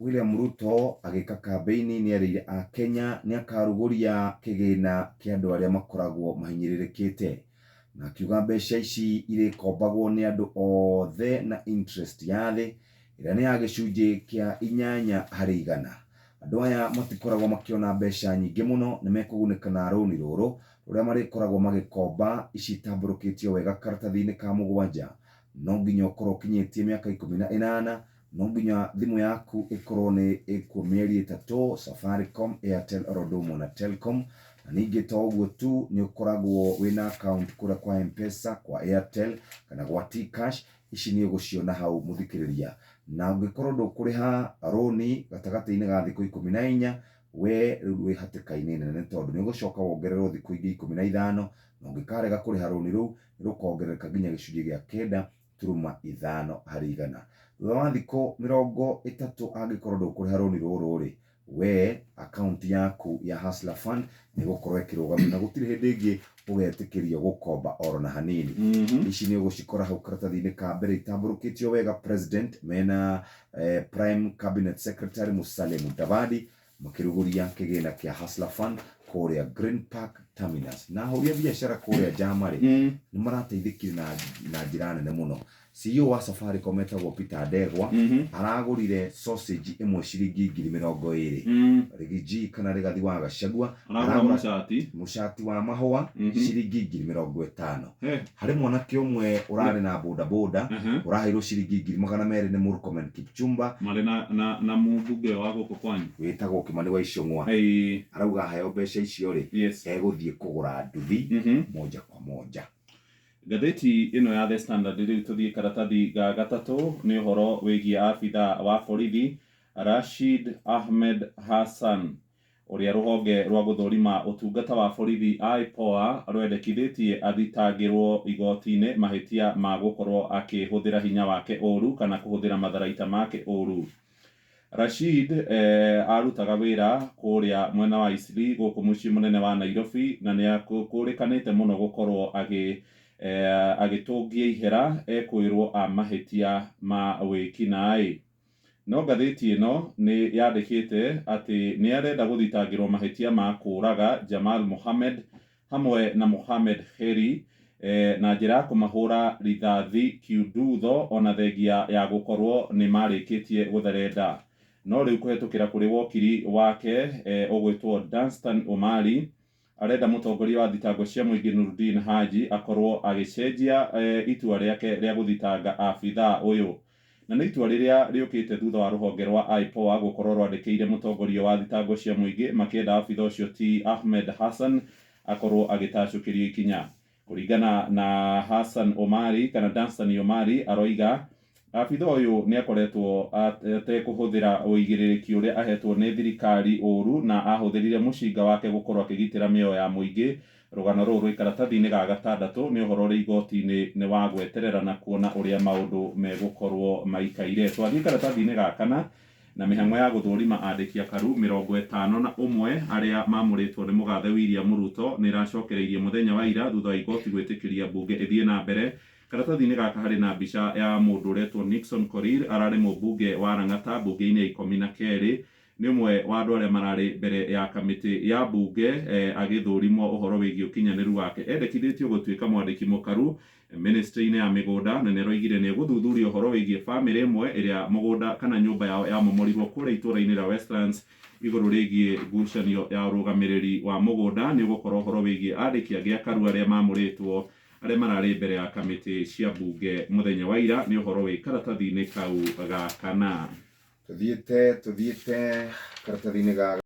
William Ruto agĩka kambĩini nĩerĩire Akenya nĩakarugũria kĩgĩna kĩa andũ arĩa makoragwo mahinyĩrĩrĩkĩte na akiuga mbeca ici irĩkombagwo nĩ andũ othe na interest ya thĩ ĩrĩa nĩ ya gĩcunjĩ kĩa 8%. Andũ aya matikoragwo makĩona mbeca nyingĩ mũno nĩmekũgunĩka na rũni rũrũ rũrĩa marĩkoragwo magĩkomba. Ici itambũrũkĩtio wega karatathi-inĩ ka mũgwanja. No nginya ũkorwo ũkinyĩtie mĩaka 18. No nginya thimũ yaku ĩkorwo nĩ ĩkuo mĩeri 3, Safaricom, Airtel oro ũndũ ũmwe na Telcom. Na ningĩ to ũguo tu, nĩ ũkoragwo wĩna account kũrĩa kwa M-Pesa, kwa Airtel kana gwa T-Kash. Ici nĩ ũgũciona hau mũthikĩrĩria. Na ũngĩkorwo ndũkũrĩha rũni gatagatĩ-inĩ ga thikũ 14, we rĩu wĩ hatĩka-inĩ nene nĩ tondũ nĩ ũgũcoka wongererwo thikũ ingĩ 15, na ũngĩkarega kũrĩha rũni rũu, nĩ rũkongerereka nginya gĩcunjĩ gĩa 9.5%. Thutha wa thikũ 30 angĩkorwo ndũkũrĩha rũni rũrũ rĩ, we akaunti yaku ya Hustler Fund nĩ ĩgũkorwo ĩkĩrũgamio na gũtirĩ hĩndĩ ĩngĩ ũgetĩkĩrio gũkomba oro na hanini. Ici nĩ ũgũcikora hau karatathi-inĩ ka mbere itambũrũkĩtio wega, President mena Prime Cabinet Secretary Musalia Mudavadi makĩrugũria kĩgĩna kĩa Hustler Fund kũrĩa Green Park Terminus. Na ahũri a biacara kũrĩa Njama rĩ, nĩ marateithĩkire na njĩra nene mũno. CEO wa Safaricom etagwo Peter Ndegwa aragũrire sausage ĩmwe ciringi 20,000. Riggy G kana Rigathi wa Gachagua aragũra aragũra mũcati mũcati wa mahũa ciringi 50,000. He. Harĩ mwanake ũmwe ũrarĩ na boda boda ũraheirwo ciringi 200,000 nĩ Murkomen Kipchumba. Marĩ na mũmbunge wa gũkũ kwanyu wĩtagwo Kimani wa Ichung'wa. Arauga aheo mbeca icio rĩ, egũthiĩ kũgũra nduthi moja kwa moja. Ngathĩti ĩno ya The Standard rĩu tũthiĩ karatathi ga gatatũ nĩ ũhoro wĩgiĩ abithaa wa borithi Rashid Ahmed Hassan ũrĩa rũhonge rwa gũthũrima ũtungata wa borithi IPOA rwendekithĩtie athitangĩrwo igoti-inĩ mahĩtia ma gũkorwo akĩhũthĩra hinya wake ũru kana kũhũthĩra matharaita make ũru. Rashid arutaga wĩra kũrĩa mwena wa Eastleigh gũkũ mũciĩ mũnene wa Nairobi na nĩ akũrĩkanĩte mũno gũkorwo agĩ agĩtũngia ihera ekwĩrwo a mahĩtia ma wĩkinaĩ. No ngathĩti ĩno nĩ yandĩkĩte atĩ nĩ arenda gũthitangĩrwo mahĩtia ma kũraga Jamal Mohamed hamwe na Mohamed Kheri na njĩra ya kũmahũra rithathi kiundutho ona thengia ya gũkorwo nĩ marĩkĩtie gũtherenda. No rĩu kũhetũkĩra kũrĩ wokiri wake ũgwĩtwo Danstan Omari arenda mũtongoria wa thitango cia mũingĩ Nurdin Haji akorwo agĩcenjia itua rĩake rĩa gũthitanga abithaa ũyũ. Na nĩ itua rĩrĩa rĩũkĩte thutha wa rũhonge rwa IPOA gũkorwo rwandĩkĩire mũtongoria wa thitango cia mũingĩ makĩenda abithaa ũcio T Ahmed Hassan akorwo agĩtacũkĩrio ikinya. Kũringana na Hassan Omari kana Danstan Omari aroiga abithaa ũyũ nĩ akoretwo atekũhũthĩra ũigĩrĩrĩki ũrĩa ahetwo nĩ thirikari ũru na ahũthĩrire mũcinga wake gũkorwo akĩgitĩra mĩoyo ya mũingĩ. Rũgano rũrũ rwĩ karatathi-inĩ ga gatandatũ nĩ ũhoro ũrĩ igoti-inĩ nĩ wa gweterera na kuona ũrĩa maũndũ megũkorwo maikaire. Twathiĩ karatathi-inĩ ga kana na mĩhang'o ya gũthũrima andĩki akaru 51 arĩa mamũrĩtwo nĩ mũgathe William Ruto nĩ ĩracokereirie mũthenya wa ira thutha wa igoti gwĩtĩkĩria mbunge ĩthiĩ na mbere. Karatathi-inĩ gaka harĩ na mbica ya mũndũ ũretwo Nixon Korir, ararĩ mũmbunge wa Lang'ata mbunge-inĩ ya 12. Nĩ ũmwe wa andũ arĩa mararĩ mbere ya kamĩtĩ ya mbunge agĩthũrimwo ũhoro wĩgiĩ ũkinyanĩru wake. Endekithĩtio gũtuĩka mwandĩki mũkaru ministry-inĩ ya mĩgũnda na nĩaroigire nĩegũthuthuria ũhoro wĩgiĩ famĩlĩ ĩmwe ĩrĩa mũgũnda kana nyũmba yao yamomorirwo kũrĩa itũũra-inĩ rĩa Westlands igũrũ rĩgiĩ ngucanio ya ũrũgamĩrĩri wa mũgũnda. Nĩ ũgũkorwo ũhoro wĩgiĩ andĩki angĩ akaru arĩa mamũrĩtwo arĩa mararĩ mbere ya kamĩtĩ cia mbunge mũthenya wa ira. Nĩ ũhoro wĩ karatathi-inĩ kau ga kana. Tũthiĩte tũthiĩte karatathi-inĩ ga.